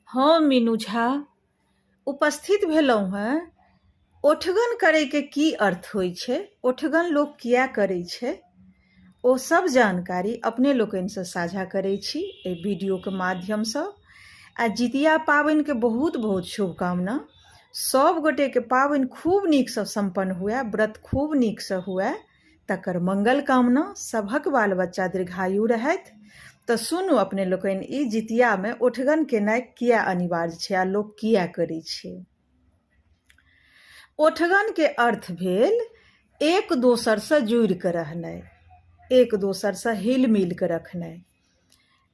हम मीनू झा उपस्थित भेलहुँ हेँ। ओठगन करैके की अर्थ होइ छै, ओठगन लोक किए करै छै, ओ सब जानकारी अपने लोकनिसँ साझा करै छी एहि वीडियोके माध्यमसँ। आ जितिया पाबनिके बहुत बहुत शुभकामना। सब गोटेके पाबनि खूब नीकसँ सम्पन्न हुए, व्रत खूब नीकसँ हुए, तकर मंगल कामना। सभक बाल बच्चा दीर्घायु रहथि। तऽ सुनू अपने लोकनि, ई जितियामे ओठगन केनाइ किए अनिवार्य छै आ लोक किए करै छै। ओठगनके अर्थ भेल एक दोसरसँ जुड़ि कऽ रहनाइ, एक दोसरसँ हिल मिल कऽ रखनाइ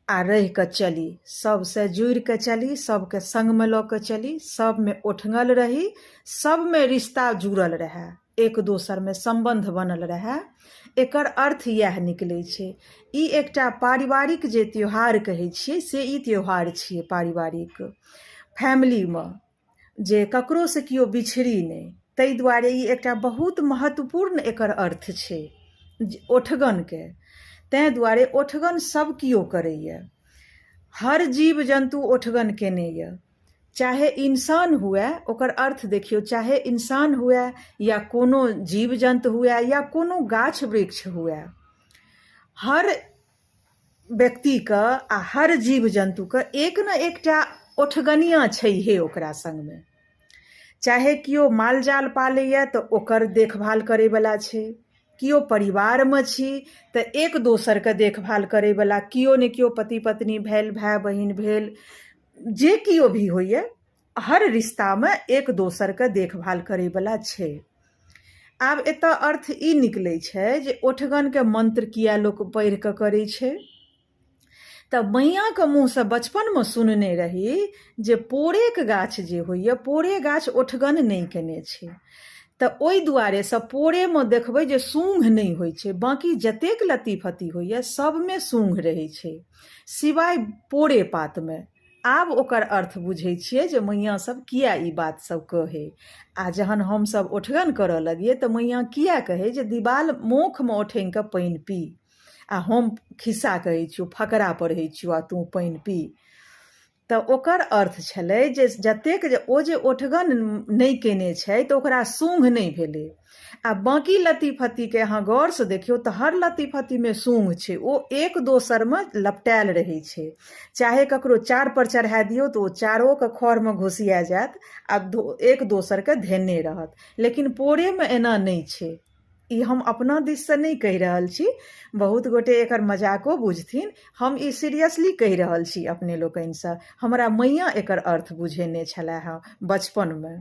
आ रहि कऽ चली, सबसँ जुड़ि कऽ चली, सबके सङ्गमे लऽ कऽ चली, सबमे ओठगल रही, सबमे रिश्ता जुड़ल रहए, एक दोसरमे सम्बन्ध बनल रहए, एकर अर्थ इएह निकलै छै। ई एकटा पारिवारिक जे त्यौहार कहै छियै से ई त्यौहार छियै पारिवारिक फैमिलीमे जे ककरोसँ केओ बिछड़ी नहि, ताहि दुआरे ई एकटा बहुत महत्वपूर्ण एकर अर्थ छै ओठगनके। ताहि दुआरे ओठगन सब केओ करैए, हर जीव जन्तु ओठगन केने यऽ, चाहे इंसान हुए। ओकर अर्थ देखियौ, चाहे इंसान हुए या कोनो जीव जन्तु हुए या कोनो गाछ वृक्ष हुए, हर व्यक्तिके आ हर जीव जन्तुके एक ने एकटा ओठगनिया छैहे ओकरा सङ्गमे। चाहे केओ माल जाल पालैए तऽ ओकर देखभाल करैवला छै, केओ परिवारमे छी तऽ एक दोसरके देखभाल करैवला केओ ने केओ पति पत्नी भेल, भाय बहिन भेल, जे केओ भी होइए, हर रिश्तामे एक दोसरके देखभाल करैवला छै। आब एतऽ अर्थ ई निकलै छै जे ओठगनके मन्त्र किए लोक पढ़ि कऽ करै छै। तऽ मैयाँके मुँहसँ बचपनमे सुनने रही जे पोरेके गाछ जे होइए, पोरे गाछ ओठगन नहि केने छै, तऽ ओहि दुआरेसँ पोरेमे देखबै जे सूँघ नहि होइ छै। बाँकी जतेक लत्ती फत्ती होइए सभमे सूँघ रहै छै, सिवाय पोरे पातमे। आब ओकर अर्थ बुझै छियै जे मैयाँ सब किए ई बात सब कहै, आ जहन हमसब ओठगन करऽ लगियै तऽ मैयाँ किए कहै जे दिवाल मोखमे ओठगि कऽ पानि पी, आ हम खिस्सा कहै छियौ, फकरा पढ़ै छियौ आ तू पानि पी। तऽ ओकर अर्थ छलै जे जतेक जे ओ जे ओठगन नहि केने छै तऽ ओकरा सूँघ नहि भेलै, आ बाँकी लत्ती फत्तीके अहाँ गौरसँ देखियौ तऽ हर लत्ती फत्तीमे सूँघ छै, ओ एक दोसरमे लपटायल रहै छै। चाहे ककरो चारपर चढ़ा दियौ तऽ ओ चारोके खढ़मे घुसिया जायत आ एक दोसरके धेने रहत, लेकिन पोरेमे एना नहि छै। ई हम अपना दिससँ नहि कहि रहल छी, बहुत गोटे एकर मजाको बुझथिन, हम ई सीरियसली कहि रहल छी अपने लोकनिसँ। हमरा मैयाँ एकर अर्थ बुझेने छलए हँ बचपनमे।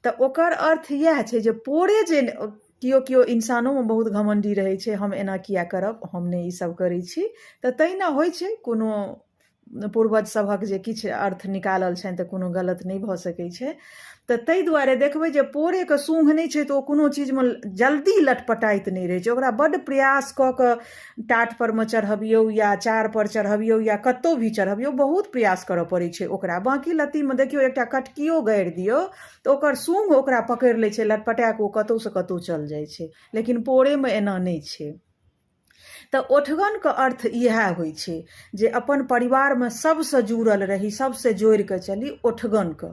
तऽ ओकर अर्थ इएह छै जे पोरे जे केओ केओ इंसानोमे बहुत घमण्डी रहै छै, हम एना किए करब, हम नहि ईसभ करै छी, तऽ तहिना होइ छै। कोनो पूर्वज सभक जे किछु अर्थ निकालल छनि तऽ कोनो गलत नहि भऽ सकै छै। तऽ ताहि दुआरे देखबै जे पोरेके सूँघ नहि छै तऽ ओ कोनो चीजमे जल्दी लटपटाइत नहि रहै छै। ओकरा बड्ड प्रयास कऽ कऽ टाट परमे चढ़बियौ या चार पर चढ़बियौ या कतहु भी चढ़बियौ, बहुत प्रयास करऽ पड़ै छै ओकरा। बाँकी लत्तीमे देखियौ, एकटा कटकियो गाड़ि दियौ तऽ ओकर सूँघ ओकरा पकड़ि लै छै, लटपटा कऽ ओ कतहुसँ कतहु चल जाइ छै, लेकिन पोरेमे एना नहि छै। तऽ ओठगनके अर्थ इएह होइ छै जे अपन परिवारमे सभसँ जुड़ल रही, सभसँ जोड़ि कऽ चली ओठगनके।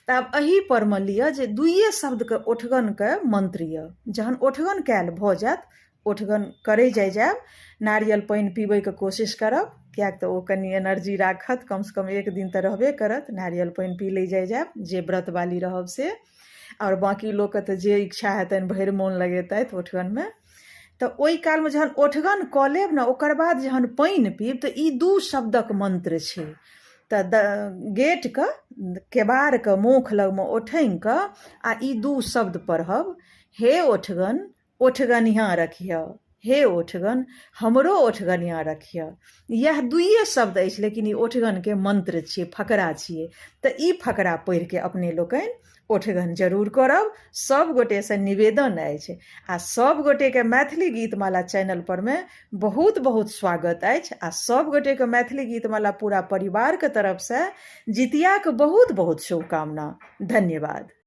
तऽ आब एहि परमे लिअ जे दुइए शब्दके ओठगनके मन्त्र यऽ। जहन ओठगन कयल भऽ जायत, ओठगन करै जाइ जायब, नारियल पानि पीबैके कोशिश करब, किएक तऽ ओ कनि एनर्जी राखत, कमसँ कम एक दिन तऽ रहबे करत। नारियल पानि पी लै जाइ जायब जे व्रतवाली रहब से, आओर बाँकी लोकके तऽ जे इच्छा हेतनि भरि मोन लगेतथि ओठगनमे। तऽ ओहि कालमे जहन ओठगन कऽ लेब ने, ओकर बाद जहन पानि पीब तऽ ई दू शब्दक मन्त्र छै। तऽ गेटके केबाड़के मोख लगमे ओठगि कऽ आ ई दू शब्द पढ़ब, हे ओठगन ओठगनिया रखिह, हे ओठगन हमरो ओठगनिया रखिह। इएह दुइए शब्द अछि, लेकिन ई ओठगनके मन्त्र छियै, फकरा छियै। तऽ ई फकरा पढ़िके अपने लोकनि ओठगन जरूर करब, सब गोटेसँ निवेदन अछि। आ सब गोटेके मैथिली गीतमाला चैनल परमे बहुत बहुत स्वागत अछि, आ सब गोटेके मैथिली गीतमाला पूरा परिवारके तरफसँ जितियाके बहुत बहुत शुभकामना। धन्यवाद।